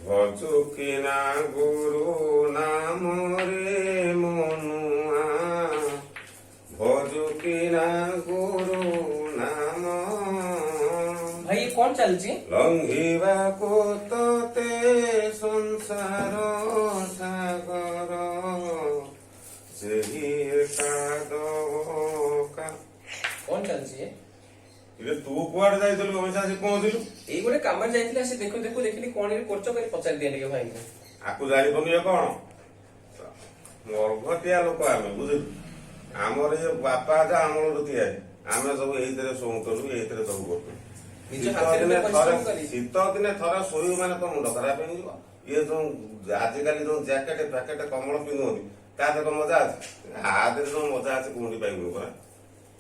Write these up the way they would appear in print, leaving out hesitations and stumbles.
ଭଜୁ କିନା ଗୁରୁ ନାମରେ ମନୁଆ, ଭଜୁ କିନା ଗୁରୁ ନାମ। ଭାଇ, ଇଏ କଣ ଚାଲିଛି? ଲଙ୍ଘିବାକୁ ତତେ ସଂସାର ସାଗର, ସେହି ଏକା ଦବକା। କଣ ଚାଲିଛି ଇଏ? ଇରେ, ତୁ କୁଆଡେ ଯାଇଥିଲୁ? ଅମିତ ଆସି ପହଞ୍ଚିଲୁ? ଏଇ ଗୋଟେ କାମରେ ଯାଇଥିଲି, ଆସି ଦେଖୁ ଦେଖୁ ଦେଖିଲି କଣ ଏଠି କରୁଛ, କରି ପଚାରି ଦିଏ ଟିକେ ଭାଇଙ୍କୁ। ଆକୁ ଜାଣିପାରୁନି ଇଏ କଣ? ମର୍ଘଟିଆ ଲୋକ ଆମେ, ବୁଝିଲୁ? ଆମର ଇଏ ବାପା ଅଜା ଅମଳରୁ ତିଆରି। ଆମେ ସବୁ ଏଇଥିରେ ଶୋଉଥିଲୁ, ଏଇଥିରେ ସବୁ କରୁଥିଲୁ। ନିଜ ଶୀତ ହାତରେ ଦିନେ ପରିଶ୍ରମ ଥରେ କରି। ଶୀତ ଦିନେ ଥରେ ଶୋଇବୁ ମାନେ ତ ମୁଣ୍ଡ ଖରାପ ହେଇଯିବ। ଇଏ ଯୋଉ ଆଜିକାଲି ଯୋଉ ଜ୍ୟାକେଟ ଫ୍ୟାକେଟ କମଳ ପିନ୍ଧୁଛନ୍ତି, ତା ଦେହରେ କଣ ମଜା ଅଛି? ଆ ଦେହରେ ଯୋଉ ମଜା ଅଛି, କୋଉଠି ପାଇବୁନି ପରା।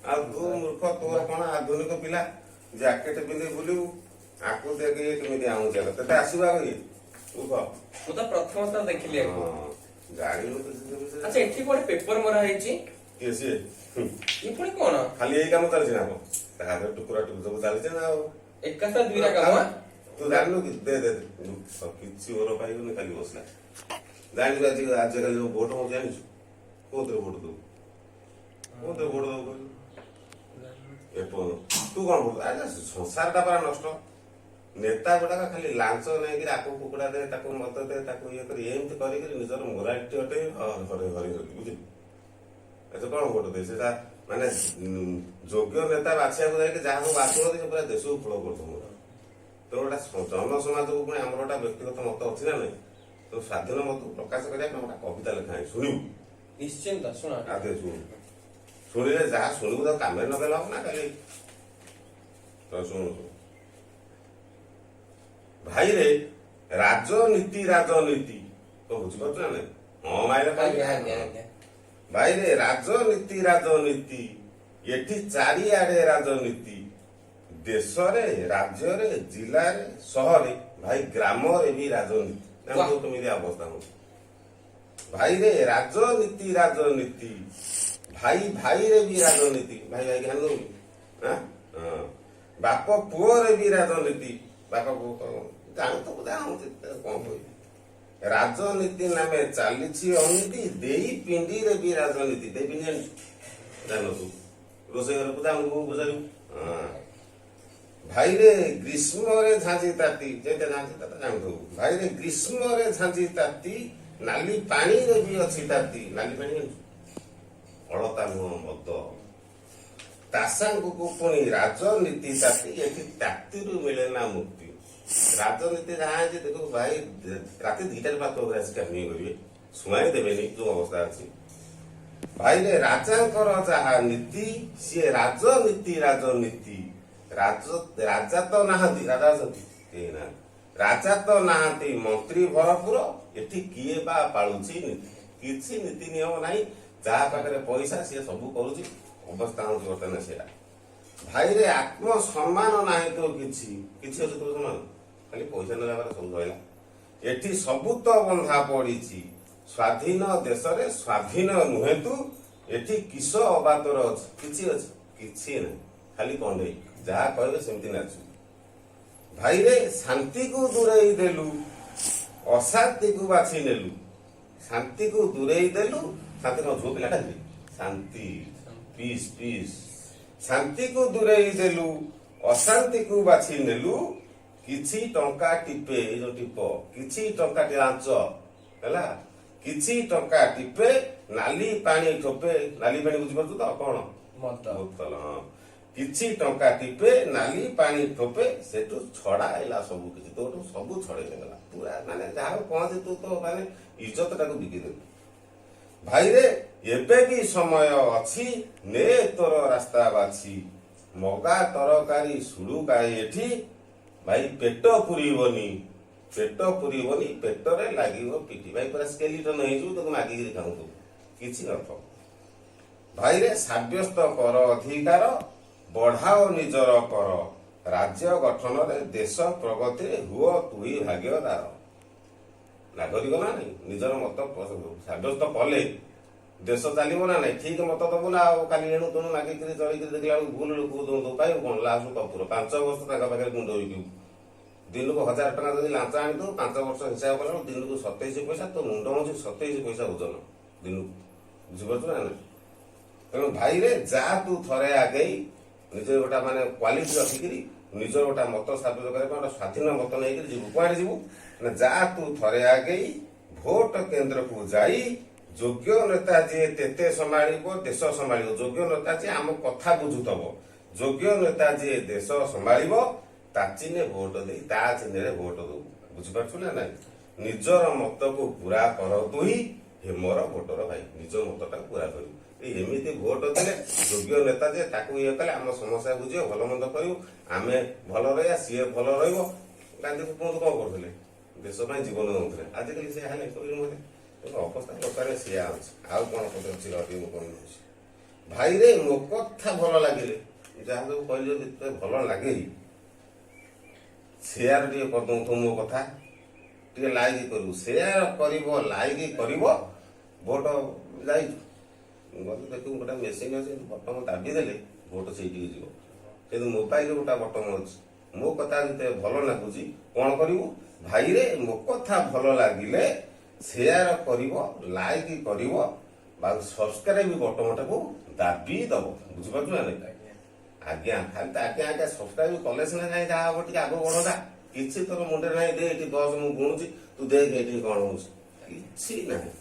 ଆଉ ତୁ ମୂର୍ଖ, ତୋର କଣ ଆଧୁନିକ ପିଲା, ଜ୍ୟାକେଟ ପିନ୍ଧି ବୁଲିବୁ। ଆକୁ ଦେଖ, ଇଏ କେମିତି ଆଣୁଛି। ତତେ ଆସିବ ଆଗ ଇଏ, ତୁ କହ। ମୁଁ ତ ପ୍ରଥମ ଥର ଦେଖିଲି ଆକୁ। ହଁ, ଜାଣିନୁ ତ ସେ ବିଷୟରେ। ଆଚ୍ଛା, ଏଠି ଗୋଟେ ପେପର ମରା ହେଇଛି। କିଏ ସିଏ? ଇଏ ପୁଣି କଣ? ଖାଲି ଏଇ କାମ ଚାଲିଛି ନା କଣ? ତା ଦେହରେ ଟୁକୁରା ଟୁକୁ ସବୁ ଚାଲିଛି ନା ଆଉ। ଏକାଥରେ ଦୁଇଟା କାମ ଆଁ? ତୁ ଜାଣିନୁ କି? ଦେ ଦେ ଦେ। ମୂର୍ଖ, କିଛି ଓର ପାଇବୁନି, ଖାଲି ବସିଲା। ଜାଣିଛୁ, ଆଜି ଆଜିକାଲି ଯୋଉ ଭୋଟ ହଉଛି, ଜାଣିଛୁ କୋଉଥିରେ ଭୋଟ ଦବୁ? କୋଉଥିରେ ଭୋଟ ଦବୁ କହିଲୁ? ଏପର୍ଯ୍ୟନ୍ତ ତୁ କଣ ଭୋଟ? ଆରେ, ସଂସାରଟା ପରା ନଷ୍ଟ। ନେତା ଗୁଡାକ ଖାଲି ଲାଞ୍ଚ ନେଇକିରି ଆକୁ କୁକୁଡ଼ା ଦେ, ତାକୁ ମଦ ଦେ, ତାକୁ ଇଏ କରି, ଏମିତି କରିକିରି ନିଜର ମୋରାଲିଟି ହଟେଇ ହରେଇ ହରେଇ, ବୁଝିଲୁ? ଏତେ କଣ ଭୋଟ ଦେ ସେଟା ମାନେ ଯୋଗ୍ୟ ନେତା ବାଛିବାକୁ ଯାଇକି ଯାହାକୁ ବାଛୁଛନ୍ତି, ସେ ପୁରା ଦେଶକୁ ଖୋଳ କରୁଛନ୍ତି। ତେଣୁ ଗୋଟେ ଜନ ସମାଜକୁ ପୁଣି ଆମର ଗୋଟେ ବ୍ୟକ୍ତିଗତ ମତ ଅଛି ନା ନାଇଁ? ତ ସ୍ୱାଧୀନ ମତକୁ ପ୍ରକାଶ କରିବା ପାଇଁ ଗୋଟେ କବିତା ଲେଖା ହେଇଛି, ଶୁଣିବୁ? ନିଶ୍ଚିନ୍ତ, ଶୁଣ। ଆଦେ ଶୁଣୁ। ଶୁଣିଲେ ଯାହା ଶୁଣିବୁ ତାକୁ କାମରେ ନଗେଇଲେ ହବ ନା ଖାଲି? ତ ଶୁଣୁ ଶୁଣୁ। ଭାଇରେ, ରାଜନୀତି ରାଜନୀତି ତ ବୁଝିପାରୁଛୁ ନା ନାଇଁ? ହଁ ମାଇଲେ କହିବି। ଆଜ୍ଞା ଆଜ୍ଞା ଆଜ୍ଞା ଭାଇରେ, ରାଜନୀତି ରାଜନୀତି, ଏଠି ଚାରିଆଡେ ରାଜନୀତି। ଦେଶରେ, ରାଜ୍ୟରେ, ଜିଲ୍ଲାରେ, ସହରେ, ଭାଇ ଗ୍ରାମରେ ବି ରାଜନୀତି। ଜାଣିଛୁ କେମିତି ଅବସ୍ଥା ହଉଛି? ଭାଇରେ, ରାଜନୀତି ରାଜନୀତି, ଭାଇ ଭାଇରେ ବି ରାଜନୀତି। ଭାଇ ଭାଇ ଧ୍ୟାନ ଦଉନି ଆଁ? ହଁ। ବାପ ପୁଅରେ ବି ରାଜନୀତି। ବାପ ପୁଅ କଣ ଜାଣୁ ତ ଜାଣୁଛି, କଣ କହିବି? ରାଜନୀତି ନାମେ ଚାଲିଛି ଅନୀତି। ଦେଇ ପିଣ୍ଡିରେ ବି ରାଜନୀତି। ଦେଇ ପିଣ୍ଡି ଜାଣିଛୁ? ଜାଣିନୁ, ରୋଷେଇ ଘରେ ପୂଜା ଆମକୁ ପଚାରିବୁ। ହଁ। ଭାଇରେ, ଗ୍ରୀଷ୍ମରେ ଝାଞ୍ଜି ତାତି, ଯେମିତି ଝାଞ୍ଜି ତାତି ଜାଣୁଥିବୁ। ଭାଇରେ, ଗ୍ରୀଷ୍ମରେ ଝାଞ୍ଜି ତାତି, ନାଲି ପାଣିରେ ବି ଅଛି ତାତି। ନାଲି ପାଣି ଜାଣିଛୁ? ଅଳତା ନୁହଁ, ମଦ। ତା ସାଙ୍ଗକୁ ପୁଣି ରାଜନୀତି ତାତି, ଏଠି ତାତିରୁ ମିଳେ ନା ମୁକ୍ତି। ରାଜନୀତି ଯାହା ହେଇଛି ଦେଖୁ ଭାଇ, ରାତି 2ଟାରେ ପାଖ ଉପରେ ଆସି କାମି କରିବେ, ଶୁଆଇ ଦେବେନି, ଯୋଉ ଅବସ୍ଥା ଅଛି। ଭାଇରେ, ରାଜାଙ୍କର ଯାହା ନୀତି, ସିଏ ରାଜନୀତି ରାଜନୀତି। ରାଜା ତ ନାହାନ୍ତି, ରାଜା ଅଛନ୍ତି? କେହି ନାହାନ୍ତି। ରାଜା ତ ନାହାନ୍ତି, ମନ୍ତ୍ରୀ ଭରପୁର, ଏଠି କିଏ ବା ପାଳୁଛି ନୀତି? କିଛି ନୀତି ନିୟମ ନାହିଁ। ଯାହା ପାଖରେ ପଇସା, ସିଏ ସବୁ କରୁଛି। ଅବସ୍ଥା ହଉଛି ବର୍ତ୍ତମାନ ସେଇଟା। ଭାଇରେ, ଆତ୍ମ ସମ୍ମାନ ନାହିଁ ତ କିଛି। କିଛି ଅଛି ତୋ ସମ୍ମାନ? ଖାଲି ପଇସା ନେଲା ପରେ ସବୁ ରହିଲା। ଏଠି ସବୁ ତ ବନ୍ଧା ପଡିଛି। ସ୍ୱାଧୀନ ଦେଶରେ ସ୍ୱାଧୀନ ନୁହେଁ ତୁ, ଏଠି କିସ ଅବାତର ଅଛି? କିଛି ଅଛି? କିଛି ନାହିଁ, ଖାଲି କଣ୍ଢେଇ, ଯାହା କହିବେ ସେମିତି ନାଚୁ। ଭାଇରେ, ଶାନ୍ତିକୁ ଦୂରେଇ ଦେଲୁ, ଅଶାନ୍ତିକୁ ବାଛି ନେଲୁ। ଶାନ୍ତିକୁ ଦୂରେଇ ଦେଲୁ। ଶାନ୍ତି କଣ ଝୁଅ ପିଲାଟା କି? ଶାନ୍ତି, ପିସ୍ ପିସ୍। ଶାନ୍ତିକୁ ଦୂରେଇ ଦେଲୁ, ଅଶାନ୍ତିକୁ ବାଛି ନେଲୁ। କିଛି ଟଙ୍କା ଟିପେ, ଏଇ ଯୋଉ ଟିପ, କିଛି ଟଙ୍କା ଲାଞ୍ଚ ହେଲା, କିଛି ଟଙ୍କା ଟିପେ, ନାଲି ପାଣି ଠୋପେ। ନାଲି ପାଣି ବୁଝିପାରୁଛୁ ତ କଣ? ମଦ। ବୋତଲ, ହଁ। କିଛି ଟଙ୍କା ଟିପେ, ନାଲି ପାଣି ଠୋପେ, ସେଠୁ ଛଡା ହେଲା ସବୁ କିଛି, ତୋଠୁ ସବୁ ଛଡେଇ ନେଇଗଲା ପୁରା। ମାନେ ଯାହା କହନ୍ତି, ତୁ ତ ମାନେ ଇଜ୍ଜତ ଟାକୁ ବିକିଦେଲୁ। ଭାଇରେ, ଏବେ ବି ସମୟ ଅଛି, ନେ ତୋର ରାସ୍ତା ବାଛି। ମଗା ତରକାରୀ ସୁଡୁକାଏ ଏଠି, ଭାଇ ପେଟ ପୁରିବନି, ପେଟ ପୁରିବନି, ପେଟରେ ଲାଗିବ ପିଠି। ଭାଇ, ପୁରା ସ୍କେଲିଟନ ହେଇଯିବୁ, ତାକୁ ମାଗିକିରି ଖାଉଥିବୁ, କିଛି ନଥିବ। ଭାଇରେ, ସାବ୍ୟସ୍ତ କର ଅଧିକାର, ବଢାଅ ନିଜର କର। ରାଜ୍ୟ ଗଠନରେ, ଦେଶ ପ୍ରଗତିରେ ହୁଅ ତୁହି ଭାଗ୍ୟଦାର। ନାଗରିକ ନା ନାଇଁ? ନିଜର ମତ ସାବ୍ୟସ୍ତ କଲେ ଦେଶ ଚାଲିବ ନା ନାଇଁ? ଠିକ ମତ ଦବୁ ନା ଆଉ ଖାଲି ଏଣୁ ତେଣୁ ମାଗିକିରି ଚଳିକିରି ଦେଖିଲା ବେଳକୁ ଭୁଲ ଲୋକକୁ ଦଉ, ପାଇବୁ କଣ? ଲାଷ୍ଟ କପୁର 5 ବର୍ଷ ତାଙ୍କ ପାଖରେ ଗୁଣ୍ଡ ବିକିବୁ। ଦିନକୁ 1000 ଟଙ୍କା ଯଦି ଲାଞ୍ଚ ଆଣିଦେବୁ, 5 ବର୍ଷ ହିସାବ କଲା ଦିନକୁ 27 ପଇସା। ତୋ ମୁଣ୍ଡ ହେଉଛି 27 ପଇସା ଓଜନ ଦିନକୁ। ବୁଝିପାରୁଛୁ ନା ନାଇଁ? ତେଣୁ ଭାଇରେ, ଯା ତୁ ଥରେ ଆଗେଇ, ନିଜର ଗୋଟା ମାନେ କ୍ୱାଲିଟି ରଖିକିରି ନିଜର ଗୋଟା ମତ ସ୍ଥାପିତ କରିବା ପାଇଁ ଗୋଟେ ସ୍ୱାଧୀନ ମତ ନେଇକିରି ଯିବୁ। କୁଆଡେ ଯିବୁ ନା, ଯା ତୁ ଥରେ ଆଗେଇ ଭୋଟ କେନ୍ଦ୍ରକୁ ଯାଇ, ଯୋଗ୍ୟ ନେତା ଯିଏ ତେତେ ସମ୍ଭାଳିବ, ଦେଶ ସମ୍ଭାଳିବ। ଯୋଗ୍ୟ ନେତା ଯିଏ ଆମ କଥା ବୁଝୁଥବ, ଯୋଗ୍ୟ ନେତା ଯିଏ ଦେଶ ସମ୍ଭାଳିବ, ତା ଚିହ୍ନେ ଭୋଟ ଦେଇ ତା ଚିହ୍ନରେ ଭୋଟ ଦବୁ। ବୁଝିପାରୁଛୁ ନା ନାଇଁ? ନିଜର ମତକୁ ପୁରା କର ତୁହି, ହେ ମୋର ଭୋଟର ଭାଇ। ନିଜ ମତଟାକୁ ପୁରା କରିବୁ। ଏଇ ଏମିତି ଭୋଟ ଦେଲେ ଯୋଗ୍ୟ ନେତା ଯେ ତାକୁ ଇଏ କଲେ ଆମ ସମସ୍ୟା ବୁଝିବ, ଭଲ ମନ୍ଦ କରିବୁ, ଆମେ ଭଲ ରହିବା, ସିଏ ଭଲ ରହିବ। ଗାନ୍ଧୀ କୁହନ୍ତୁ କଣ କରୁଥିଲେ? ଦେଶ ପାଇଁ ଜୀବନ ଦଉଥିଲେ। ଆଜିକାଲି ସେ ହେଲେ କହିଲୁ ମତେ? ତେଣୁ ଅବସ୍ଥା ବର୍ତ୍ତମାନ ସେଇଆ ଅଛି। ଆଉ କଣ କଥା ଅଛି ରବି, ମୁଁ କହି ଦଉଛି। ଭାଇରେ, ମୋ କଥା ଭଲ ଲାଗିଲେ, ଯାହା ସବୁ କହିଲି ଯଦି ତୋତେ ଭଲ ଲାଗେ, ସେୟାର ଟିକେ କରିଦଉଥିବ, ମୋ କଥା ଟିକେ ଲାଇକ୍ କରିବୁ, ସେୟାର କରିବ, ଲାଇକ୍ କରିବ। ଭୋଟ ଯାଇଛୁ ଗଲେ ଦେଖିବୁ ଗୋଟେ ମେସିନ୍ ଅଛି, ବଟମ ଦାବି ଦେଲେ ଭୋଟ ସେଇଠିକି ଯିବ। କିନ୍ତୁ ମୋବାଇଲ ଗୋଟେ ବଟମ ଅଛି। ମୋ କଥା ଯେତେ ଭଲ ଲାଗୁଛି, କଣ କରିବୁ? ଭାଇରେ, ମୋ କଥା ଭଲ ଲାଗିଲେ ସେୟାର କରିବ, ଲାଇକ୍ କରିବ ବା ସବସ୍କ୍ରାଇବ ବଟମଟାକୁ ଦାବି ଦବ। ବୁଝିପାରୁଛୁ ନା ନାଇଁ? ଆଜ୍ଞା। ଆଜ୍ଞା, ଖାଲି ତ ଆଜ୍ଞା ଆଜ୍ଞା। ସବସ୍କ୍ରାଇବ କଲେ ସିନା ଯାଇ ଯାହା ହବ, ଟିକେ ଆଗକୁ ବଢନ୍ତା। କିଛି ତୋର ମୁଣ୍ଡରେ ନାହିଁ। ଦେ ଏଠି ବସ, ମୁଁ ବୁଣୁଛି, ତୁ ଦେଖ ଏଠି କଣ ହଉଛି। କିଛି ନାହିଁ।